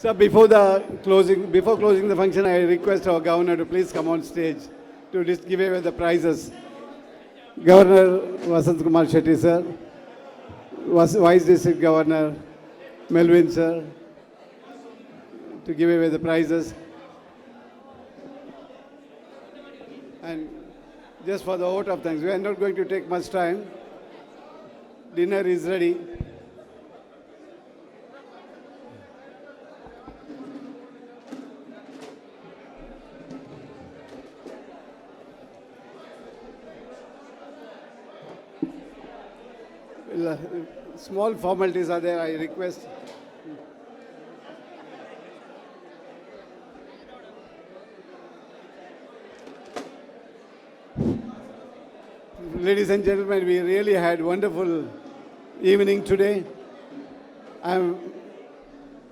So before closing the function, I request our governor to please come on stage to just give away the prizes. Governor Vasanth Kumar Shetty, sir, Vice District Governor Melwyn, sir, to give away the prizes. And just for the vote of thanks, we are not going to take much time. Dinner is ready. Well, small formalities are there. I request. Ladies and gentlemen, we really had wonderful evening today. I'll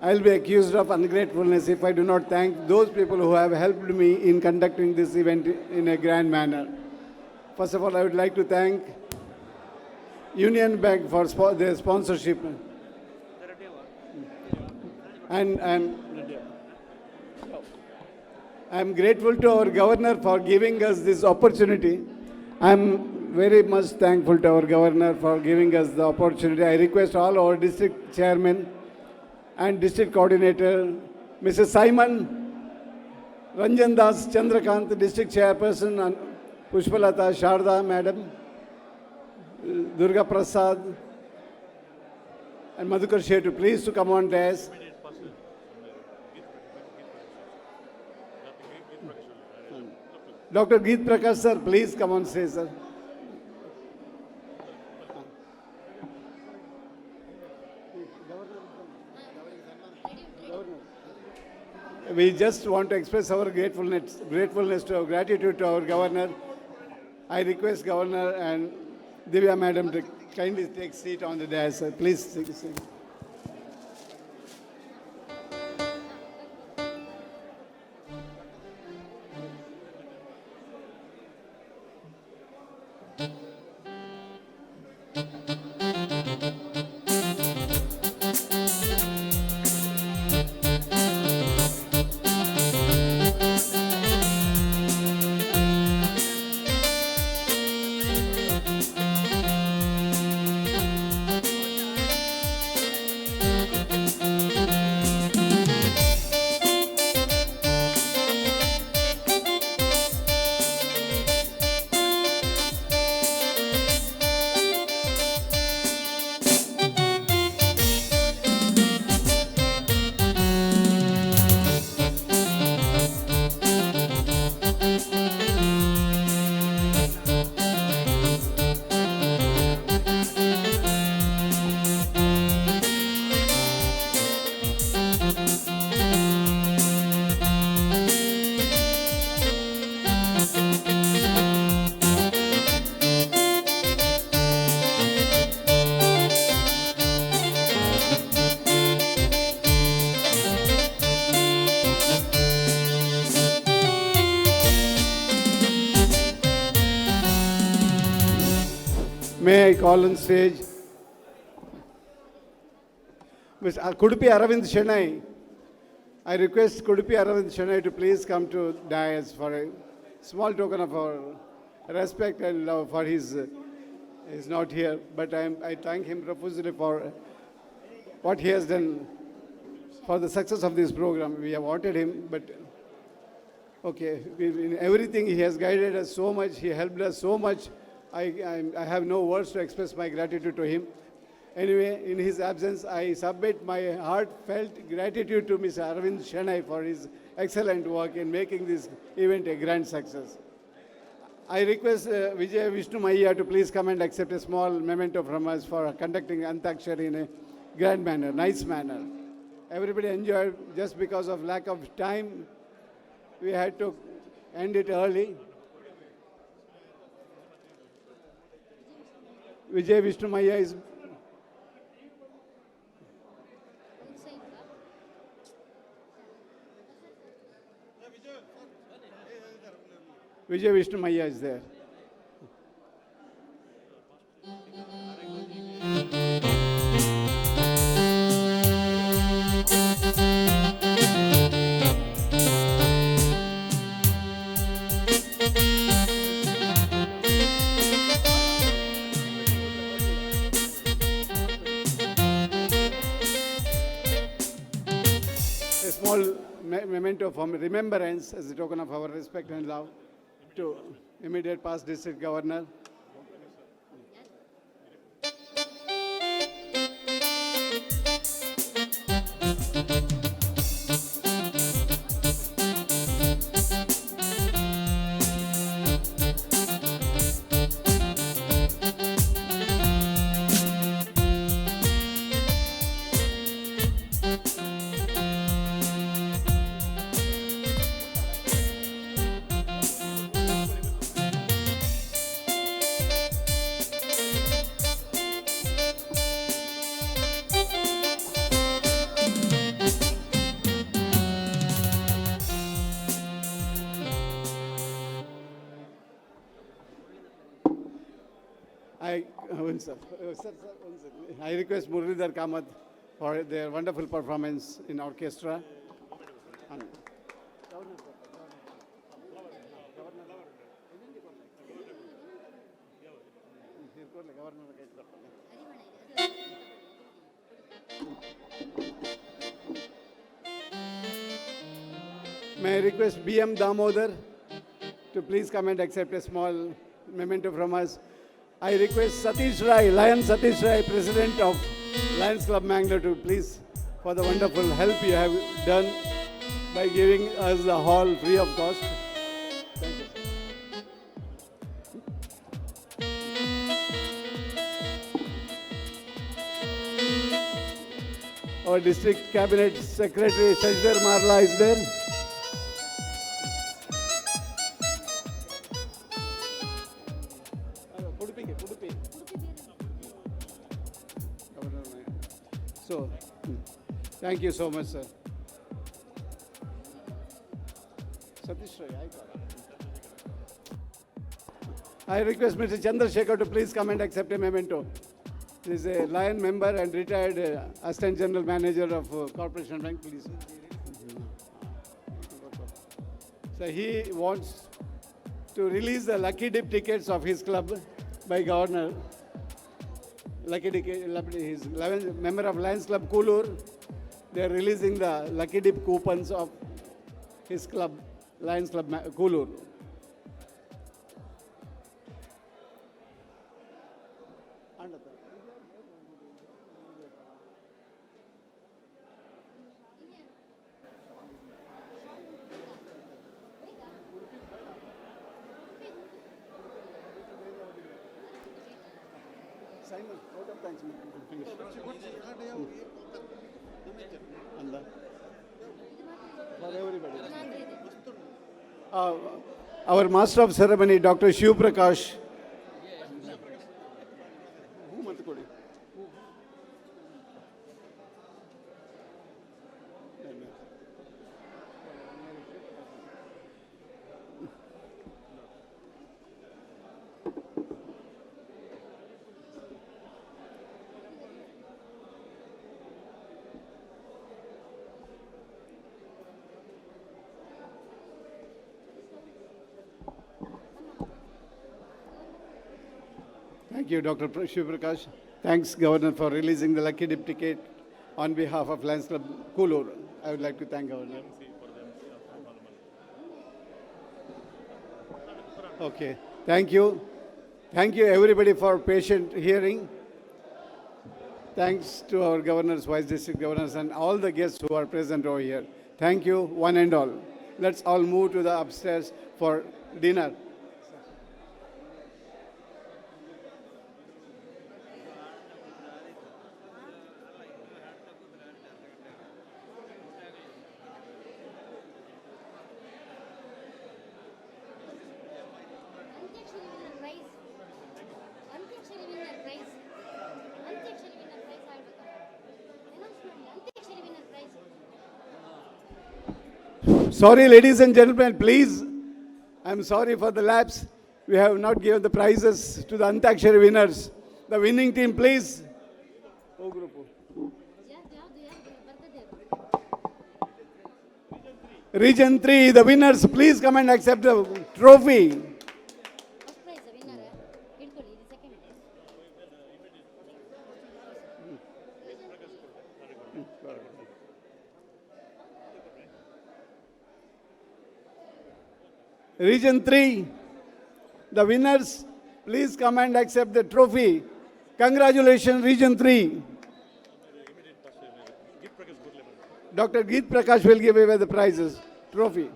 be accused of ungratefulness if I do not thank those people who have helped me in conducting this event in a grand manner. First of all, I would like to thank Union Bank for their sponsorship. And I'm grateful to our governor for giving us this opportunity. I'm very much thankful to our governor for giving us the opportunity. I request all our district chairmen and district coordinator, Mrs. Simon, Ranjan Das, Chandrakant, district chairperson, and Pushpalata Sharda, madam, Durga Prasad, and Madhukar Shetty, please to come on dais. Dr. Geet Prakash sir, please come on stage, sir. We just want to express our gratefulness to our gratitude to our governor. I request Governor and Divya Madam to kindly take seat on the dais, sir. Please take a seat. May I call on stage Mr. Kudupi Aravind Shenai. I request Kudupi Aravind Shenai to please come to dais for a small token of our respect and love for his. He's not here, but I thank him profusely for what he has done for the success of this program. We have wanted him, but okay, in everything he has guided us so much, he helped us so much. I have no words to express my gratitude to him. Anyway, in his absence, I submit my heartfelt gratitude to Mr. Arvind Shenai for his excellent work in making this event a grand success. I request Vijay Vishnu Maiya to please come and accept a small memento from us for conducting Antakshari in a grand manner, nice manner. Everybody enjoyed. Just because of lack of time, we had to end it early. Vijay Vishnu Maiya is Vijay Vishnu Maiya is there. small memento from remembrance as a token of our respect and love to immediate past district governor. I, one sir, sir, sir, one second. I request Muralidhar Kamath for their wonderful performance in orchestra. And- May I request B.M. Damodar to please come and accept a small memento from us. I request Satish Rai, Lion Satish Rai, President of Lions Club Mangalore, to please for the wonderful help you have done by giving us the hall free of cost. Thank you, sir. Our District Cabinet Secretary Shashidhar Marla is there. So, thank you so much, sir. Satish Rai, I got it. I request Mr. Chandrasekhar to please come and accept a memento. He is a Lion member and retired Assistant General Manager of Corporation Bank, please. So he wants to release the lucky dip tickets of his club by governor. Lucky dip, he's 11 member of Lions Club Kulur. They are releasing the lucky dip coupons of his club, Lions Club Kulur. Simon, out of thanks. For everybody. Our master of ceremony, Dr. Shiv Prakash. Who ಮಂತ್ಕೊಡಿ? Thank you, Dr. Shiv Prakash. Thanks, Governor, for releasing the lucky dip ticket on behalf of Lions Club Kulur. I would like to thank Governor. Okay, thank you. Thank you, everybody, for patient hearing. Thanks to our governors, vice district governors, and all the guests who are present over here. Thank you, one and all. Let's all move to the upstairs for dinner. Antyakshari winner prize. Antyakshari winner prize. Antyakshari winner prize ಆಗ್ಬೇಕು. Announce ಮಾಡಿ ಅಂತ್ಯಾಕ್ಷರಿ winner prize. Sorry, ladies and gentlemen, please. I'm sorry for the lapse. We have not given the prizes to the Antakshari winners. The winning team, please. Oh, group. ಯಾವ್ದು ಯಾವ್ದು ಯಾವ್ದು ಬರ್ತದೆ ಅದು. Region 3, the winners, please come and accept the trophy. First prize winner ಹಿಡ್ಕೊಳ್ಳಿ, ಇದು second. Region 3, the winners, please come and accept the trophy. Congratulations, Region 3. Dr. Geet Prakash will give away the prizes, trophy.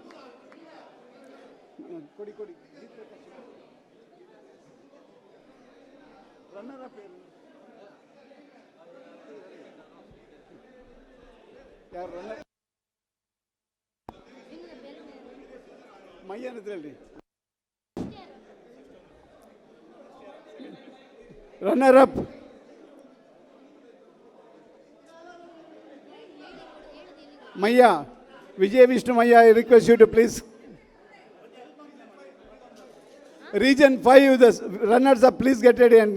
ಯಾರು runner ಮಯ್ಯನ ಹತ್ರ Runner up. Maya, Vijay Vishnu Maya, I request you to please. Region 5, the runners up, please get ready and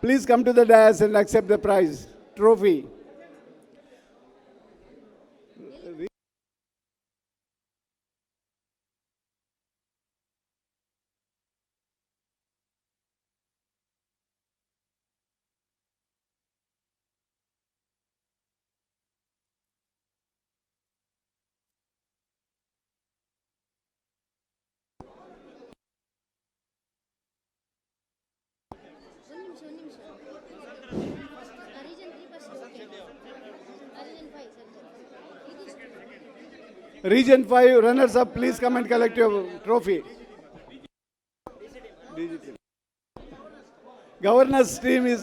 please come to the dais and accept the prize, trophy. ಒಂದು ನಿಮಿಷ, ಒಂದು ನಿಮಿಷ. Region 3 first, okay. Region 5 sir ಇದು. Region 5 runners up, please come and collect your trophy. DGT. Governor's team is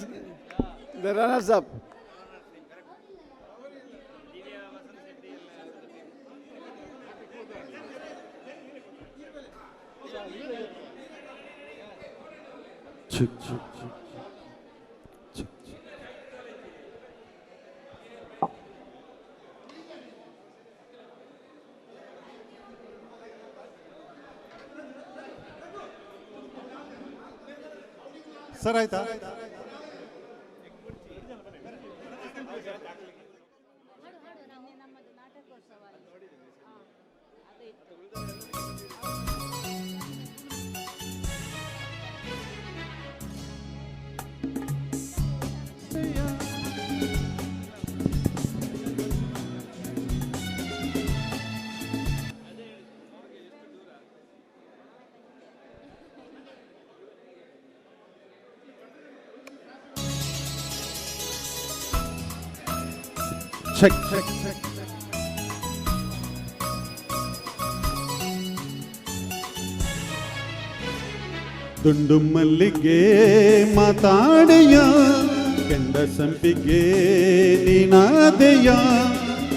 the runners up. Check, check, check, check, check. Sir ಆಯ್ತಾ? ಹಾಡು ಹಾಡು ನಾವು. ನಮ್ಮದು ನಾಟಕೋತ್ಸವ ಆಯ್ತು. ಅದೇ. Check, check, check. ದುಂಡು ಮಲ್ಲಿಗೆ ಮಾತಾಡೆಯ, ಕೆಂಡ ಸಂಪಿಗೆ ನೀನಾದೆಯ,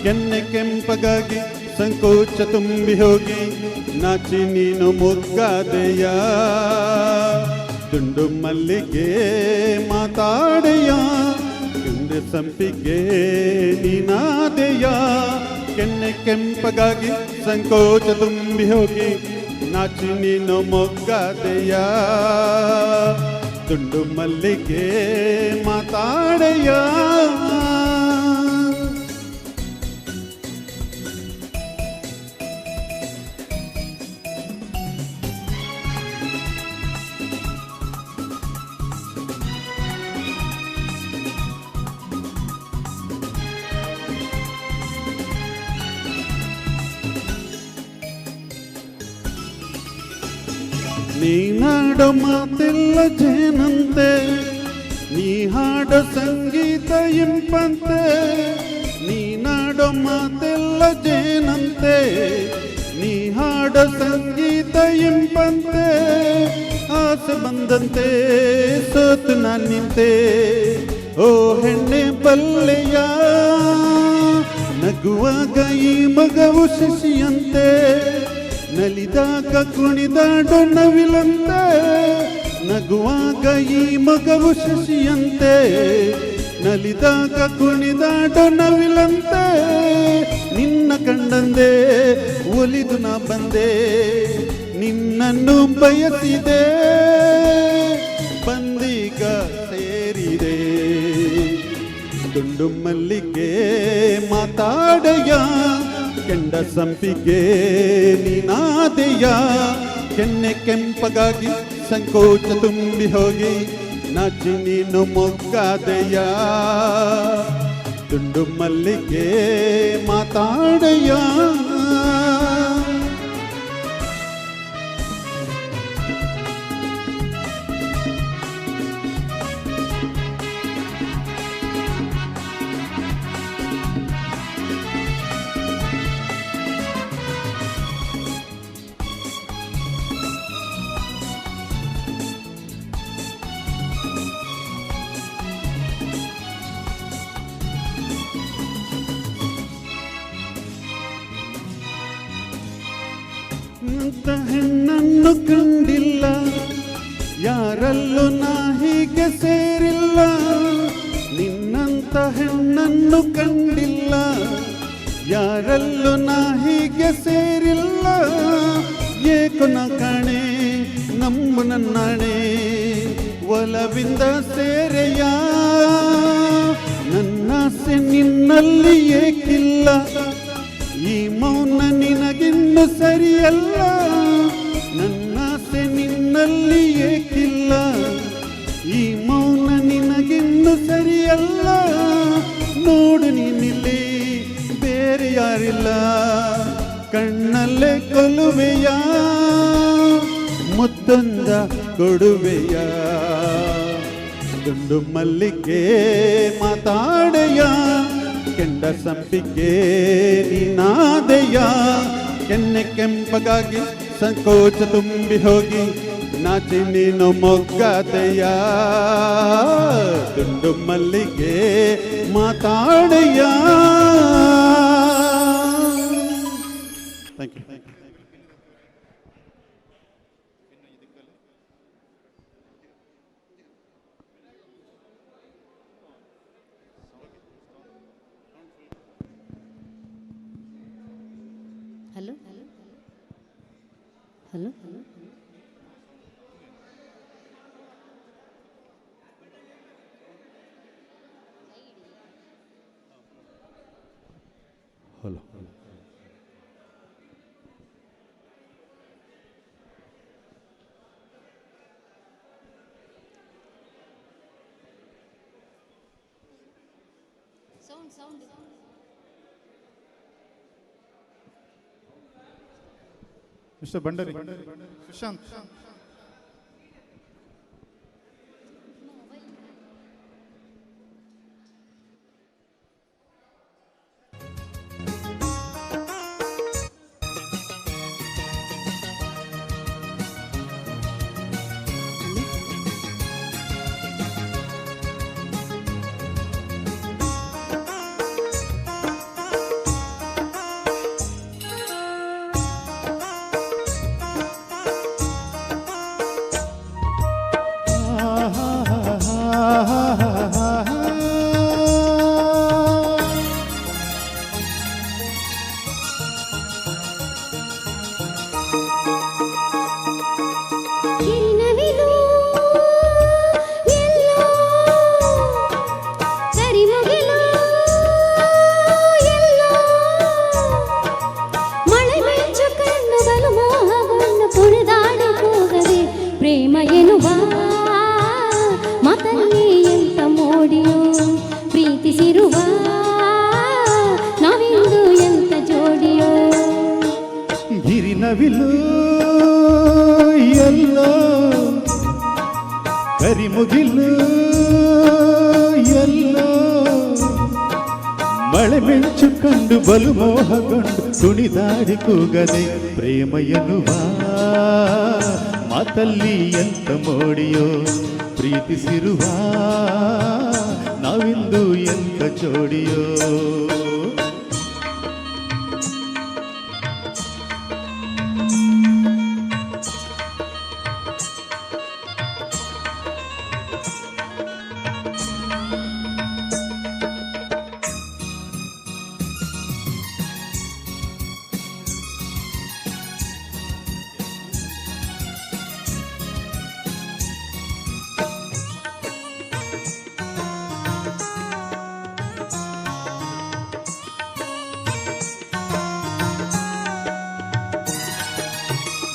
ಕೆನ್ನೆ ಕೆಂಪಗಾಗಿ ಸಂಕೋಚ ತುಂಬಿ ಹೋಗಿ ನಾಚಿ ನೀನು ಮೊಗ್ಗಾದೆಯ. ದುಂಡು ಮಲ್ಲಿಗೆ ಮಾತಾಡೆಯ, ಕೆಂಡ ಸಂಪಿಗೆ ನೀನಾದೆಯ, ಕೆನ್ನೆ ಕೆಂಪಗಾಗಿ ಸಂಕೋಚ ತುಂಬಿ ಹೋಗಿ ನಾಚಿ ನೀನು ಮೊಗ್ಗಾದೆಯ. ದುಂಡು ಮಲ್ಲಿಗೆ ಮಾತಾಡೆಯ. ನೀನಾಡೋ ಮಾತೆಲ್ಲ ಜೇನಂತೆ, ನೀ ಹಾಡೋ ಸಂಗೀತ ಇಂಪಂತೆ. ನೀನಾಡೋ ಮಾತೆಲ್ಲ ಜೇನಂತೆ, ನೀ ಹಾಡೋ ಸಂಗೀತ ಇಂಪಂತೆ. ಆಸೆ ಬಂದಂತೆ ಸೋತು ನಾನ್ ನಿಂತೆ, ಓ ಹೆಣ್ಣೆ ಬಲ್ಲೆಯ. ನಗುವಾಗ ಈ ಮಗವು ಶಶಿಯಂತೆ, ನಲಿದಾಗ ಕುಣಿದಾಡೋ ನವಿಲಂತೆ. ನಗುವಾಗ ಈ ಮಗವು ಶಶಿಯಂತೆ, ನಲಿದಾಗ ಕುಣಿದಾಡೋ ನವಿಲಂತೆ. ನಿನ್ನ ಕಂಡಂದೆ ಒಲಿದು ನಾ ಬಂದೆ, ನಿನ್ನನ್ನು ಬಯಸಿದೆ, ಬಂದೀಗ ಸೇರಿದೆ. ದುಂಡು ಮಲ್ಲಿಗೆ ಮಾತಾಡೆಯ, ಕೆಂಡ ಸಂಪಿಗೆ ನೀನಾದೆಯ, ಕೆನ್ನೆ ಕೆಂಪಗಾಗಿ ಸಂಕೋಚ ತುಂಬಿ ಹೋಗಿ ನಾಚಿ ನೀನು ಮೊಗ್ಗಾದೆಯ. ದುಂಡು ಮಲ್ಲಿಗೆ ಮಾತಾಡೆಯ. ನಿನ್ನಂತ ಹೆಣ್ಣನ್ನು ಕಂಡಿಲ್ಲ, ಯಾರಲ್ಲೂ ನಾ ಹೀಗೆ ಸೇರಿಲ್ಲ. ನಿನ್ನಂತ ಹೆಣ್ಣನ್ನು ಕಂಡಿಲ್ಲ, ಯಾರಲ್ಲೂ ನಾ ಹೀಗೆ ಸೇರಿಲ್ಲ. ಏಕೋ ನಾ ಕಾಣೆ, ನಂಬು ನನ್ನಾಣೆ, ಒಲವಿಂದ ಸೇರೆಯ. ನನ್ನಾಸೆ ನಿನ್ನಲ್ಲಿ ಏಕಿಲ್ಲ, ಈ ಮೌನ ನಿನಗಿನ್ನು ಸರಿಯಲ್ಲ. ನನ್ನಾಸೆ ನಿನ್ನಲ್ಲಿ ಏಕಿಲ್ಲ, ಈ ಮೌನ ನಿನಗಿನ್ನು ಸರಿಯಲ್ಲ. ನೋಡು ನೀನಿಲ್ಲಿ ಬೇರೆ ಯಾರಿಲ್ಲ, ಕಣ್ಣಲ್ಲೇ ಕೊಲುವೆಯ, ಮುತ್ತೊಂದ ಕೊಡುವೆಯ. ದುಂಡು ಮಲ್ಲಿಗೆ ಮಾತಾಡೆಯ, ಕೆಂಡ ಸಂಪಿಗೆ ನೀನಾದೆಯ. ಕೆನ್ನೆ ಕೆಂಪಗಾಗಿ ಸಂಕೋಚ ತುಂಬಿ ಹೋಗಿ ನಾಚಿ ನೀನು ಮೊಗ್ಗಾದೆಯ. ದುಂಡು ಮಲ್ಲಿಗೆ ಮಾತಾಡೆಯ. Thank you. Hello, hello. Hello. Sound, sound. Mister Bhandari, Sushant. ಗಿರಿನವಿಲು ಎಲ್ಲೋ, ಕರಿಮುಗಿಲು ಎಲ್ಲೋ, ಮಳೆ ಮಿಂಚು ಕಣ್ಣು ಬಲು ಮೋಹಗೊಂಡು ಕುಣಿದಾಡಿ ಹೋಗದೆ. ಪ್ರೇಮ ಎನ್ನುವ ಮಾತಲ್ಲಿ ಎಂತ ಮೋಡಿಯೋ, ಪ್ರೀತಿಸಿರುವ ನಾವಿಂದು ಎಂತ ಜೋಡಿಯೋ. ಗಿರಿನವಿಲು ಎಲ್ಲೋ, ಕರಿಮುಗಿಲು ಎಲ್ಲೋ, ಮಳೆ ಮಿಂಚು ಕಂಡು ಬಲು ಮೋಹಗೊಂಡು ಕುಣಿದಾಡಿ ಕೂಗದೆ. ಪ್ರೇಮ ಎನ್ನುವ ಮಾತಲ್ಲಿ ಎಂತ ಮೋಡಿಯೋ, ಪ್ರೀತಿಸಿರುವ ನಾವಿಂದು ಎಂತ ಜೋಡಿಯೋ.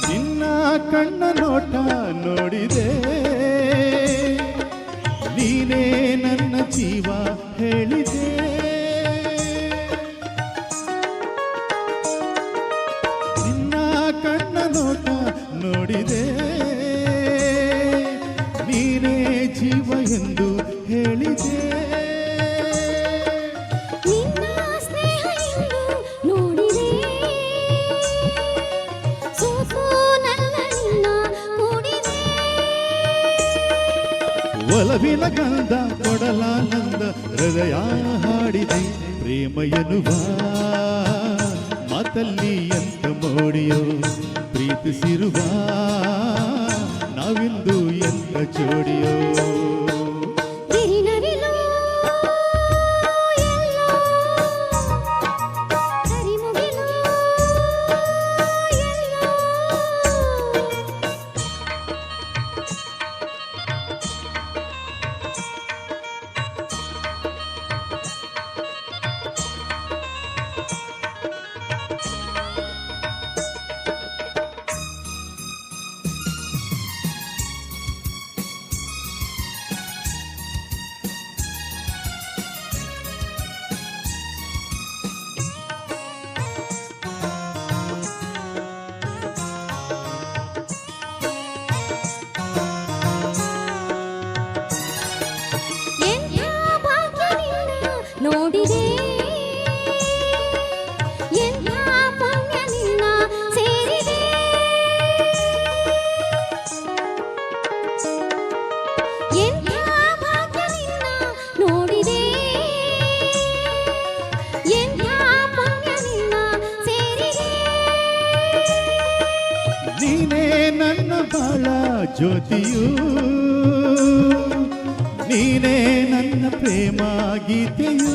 ನಿನ್ನ ಕಣ್ಣ ನೋಟ ನೋಡಿದೆ, ನೀನೇ ನನ್ನ ಜೀವ ಹೇಳಿದೆ. ನಿನ್ನ ಕಣ್ಣ ನೋಟ ನೋಡಿದೆ, ನೀನೇ ಜೀವ ಎಂದು ಹೇಳಿದೆ. ನಿನ್ನ ಸ್ನೇಹ ಇಂದು ನೋಡಿದೆ, ಸೋತು ನನ್ನ ನಿನ್ನ ಕೂಡಿದೆ. ಒಲವಿನ ಗಂಧ ಕೊಡಲಾನಂದ ಹೃದಯ ಹಾಡಿದೆ. ಪ್ರೇಮ ಎನ್ನುವ ಮಾತಲ್ಲಿ ಮಾತಲ್ಲಿ ಎಂತ ಮೋಡಿಯೋ, ಪ್ರೀತಿಸಿರುವ ನಾವಿಂದು ಎಂತ ಜೋಡಿಯೋ. ಗಿರಿನವಿಲು ಎಲ್ಲೋ, ಕರಿಮುಗಿಲು ಎಲ್ಲೋ. ಎಂಥ ಭಾಗ್ಯ ನಿನ್ನ ನೋಡಿದೆ, ಎಂಥ ಪುಣ್ಯ ನಿನ್ನ ಸೇರಿದೆ. ಎಂಥ ಭಾಗ್ಯ ನಿನ್ನ ನೋಡಿದೆ, ಎಂಥ ಪುಣ್ಯ ನಿನ್ನ ಸೇರಿದೆ. ನೀನೇ ನನ್ನ ಬಾಳ ಜ್ಯೋತಿಯು, ನೀನೇ ನನ್ನ ಪ್ರೇಮ ಗೀತೆಯು.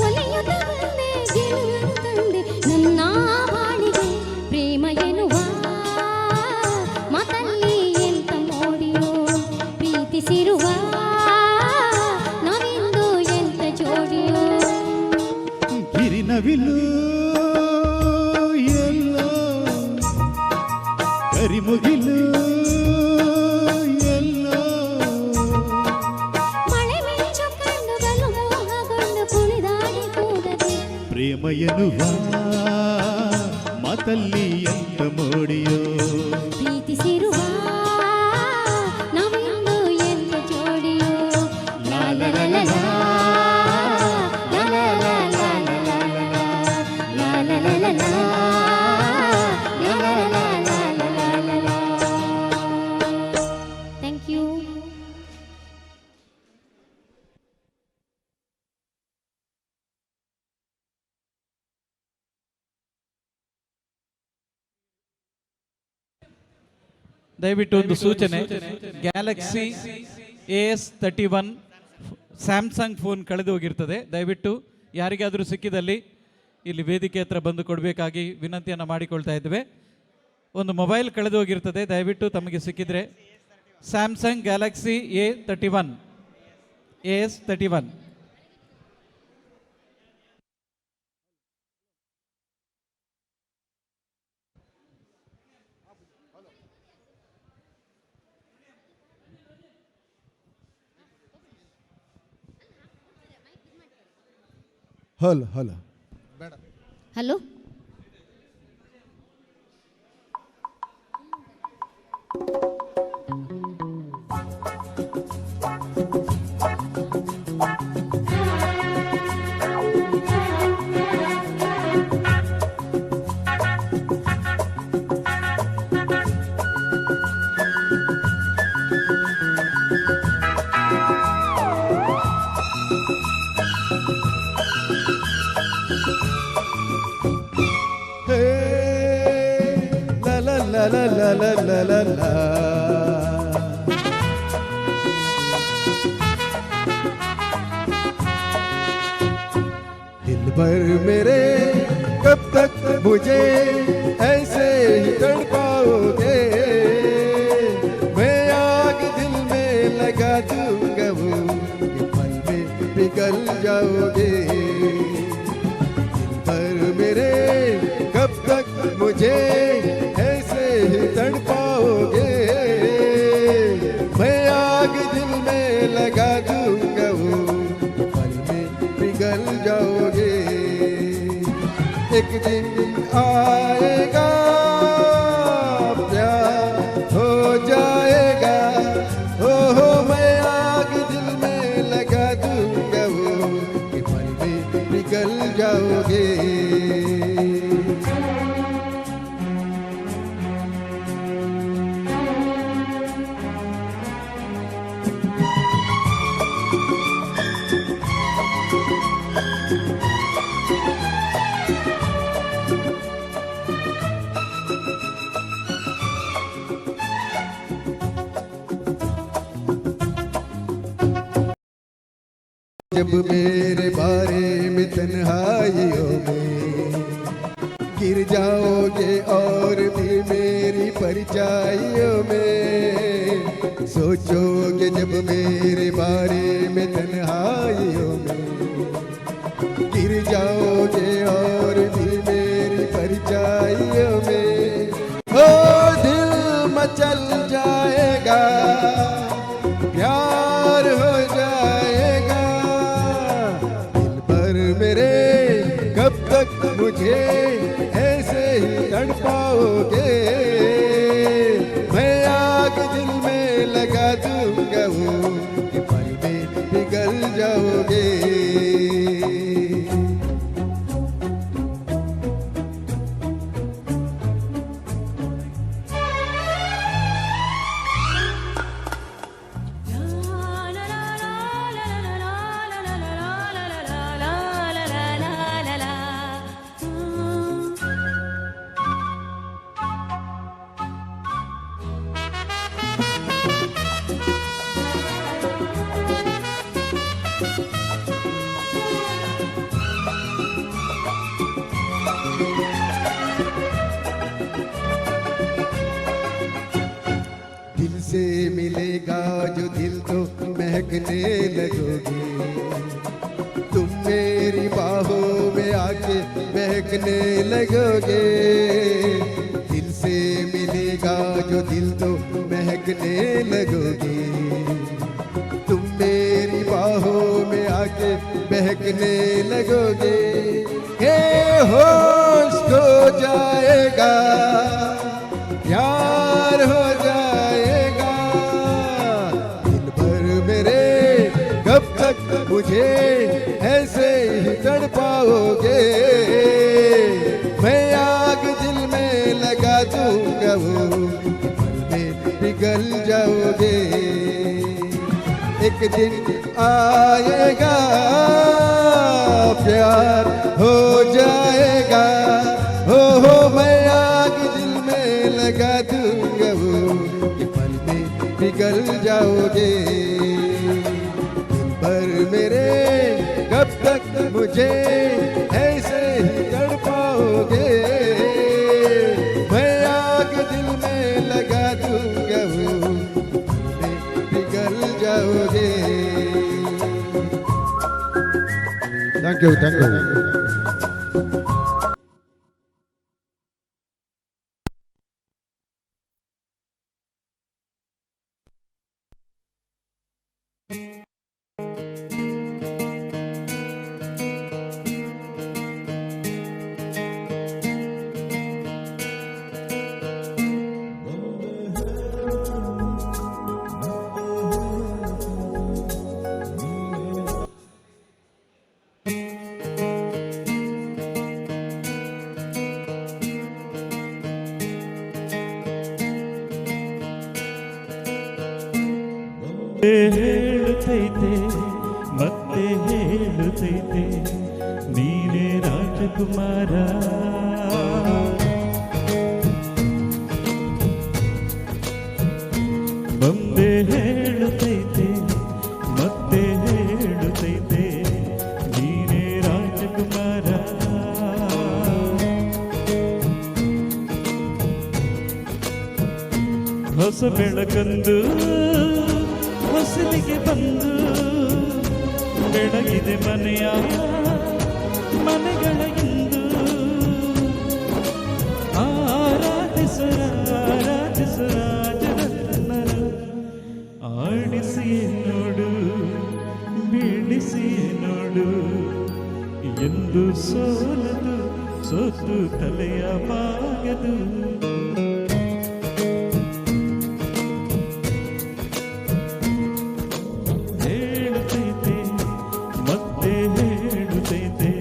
ಒಲೆಯುತ್ತ ಬಂದೆ, ಗೆಲುವನ್ನು ತಂದೆ ನನ್ನ ಬಾಳಿಗೆ. ಪ್ರೇಮ ಎನ್ನುವ ಮಾತಲ್ಲಿ ಎಂತ ಮೋಡಿಯೋ, ಪ್ರೀತಿಸಿರುವ ನಾವಿಂದು ಎಂತ ಜೋಡಿಯೋ. ಗಿರಿನವಿಲು ಎಲ್ಲೋ, ಕರಿಮುಗಿಲು ಎಲ್ಲೋ. ಮಳೆ ಮಿಂಚು ಕಂಡು ಬಲು ಮೋಹಗೊಂಡು ಕುಣಿದಾಡಿ ಕೂಗದೆ. ಪ್ರೇಮ ಎನ್ನುವ ಮಾತಲ್ಲಿ ಎಂತ ಮೋಡಿಯೋ, ಪ್ರೀತಿಸಿರುವ ನಾವಿಂದು ಎಂತ ಜೋಡಿಯೋ. ಲಾ ಲಾ ಲಾ ಲಾ ಲಾ, ಲಾ ಲಾ ಲಾ ಲಾ ಲಾ ಲಾ ಲಾ ಲಾ ಲಾ ಲಾ ಲಾ ಲಾ ಲಾ ಲಾ ಲಾ ಲಾ ಲಾ. Thank you. ದಯವಿಟ್ಟು ಒಂದು ಸೂಚನೆ, Galaxy AS 31 Samsung phone ಕಳೆದು ಹೋಗಿರ್ತದೆ. ದಯವಿಟ್ಟು ಯಾರಿಗಾದರೂ ಸಿಕ್ಕಿದಲ್ಲಿ ಇಲ್ಲಿ ವೇದಿಕೆ ಹತ್ರ ಬಂದು ಕೊಡಬೇಕಾಗಿ ವಿನಂತಿಯನ್ನು ಮಾಡಿಕೊಳ್ತಾ ಇದ್ದೇವೆ. ಒಂದು ಮೊಬೈಲ್ ಕಳೆದು ಹೋಗಿರ್ತದೆ, ದಯವಿಟ್ಟು ತಮಗೆ ಸಿಕ್ಕಿದರೆ. Samsung Galaxy A 31, AS 31. Hello hello. Hello. Hey, la la la la la la la la la. दिल भर मेरे कब तक मुझे ऐसे ही तड़पाओगे, मैं आग दिल में लगा दूंगा वो कि पल में पिघल जाओगे। दिल भर मेरे कब तक मुझे ऐसे ही तड़पाओगे, मैं आग दिल में लगा दूंगा वो कि पल में पिघल जाओगे। एक दिन आएगा, प्यार हो जाएगा, हो मैं आग दिल में लगा दूंगा वो कि पल में पिघल जाओगे। जब मेरे बारे में तन्हाइयों में, गिर जाओगे और भी मेरी परछाइयों में। सोचोगे जब मेरे बारे में तन्हाइयों में, गिर जाओगे और भी मेरी परछाइयों में। ओ दिल मचल जाएगा, प्यार हो जाएगा। दिल भर मेरे, कब तक मुझे ऐसे ही तड़पाओगे? मैं आग दिल में लगा दूंगा वो कि पल में पिघल जाओगे। दिल से मिलेगा जो दिल तो महकने लगोगे। तुम मेरी बाहों में आके बहकने लगोगे। दिल से मिलेगा जो दिल तो महकने लगोगे। तुम मेरी बाहों में आके बहकने लगोगे। हे होश खो जाएगा, प्यार हो जाएगा। दिल भर मेरे, कब तक मुझे ऐसे ही तड़पाओगे? मैं आग दिल में लगा दूंगा वो पल में पिघल जाओगे। एक दिन आएगा, प्यार हो जाएगा। हो मैं आग दिल में लगा दूंगा वो कि पल में पिघल जाओगे। दिल भर मेरे, कब तक मुझे ऐसे ही तड़पाओगे? मैं आग दिल में लगा दूंगा वो पल में पिघल जाओगे। Thank you, thank you. ಹೇಳುತ್ತೈತೆ, ಮತ್ತೆ ಹೇಳುತ್ತೈತೆ, ನೀನೇ ರಾಜಕುಮಾರ. ಬೊಂಬೆ ಹೇಳುತ್ತೈತೆ, ಮತ್ತೆ ಹೇಳುತ್ತೈತೆ, ನೀನೇ ರಾಜಕುಮಾರ. ಹೊಸ ಬೆಳಕಂದು ಹೊಸಲಿಗೆ ಬಂದು ಬೆಳಗಿದೆ ಮನೆಯ ಮನೆಗಳ ಇಂದು. ಆರಾಧಿಸರ ರಾಜರತ್ನರು, ಆಡಿಸಿ ನೋಡು, ಬೀಳಿಸಿ ನೋಡು, ಎಂದು ಸೋಲದು, ಸೋತು ತಲೆಯ ಬಾಗದು. ಹೇಳುತ್ತೈತೆ, ಮತ್ತೆ ಹೇಳುತ್ತೈತೆ,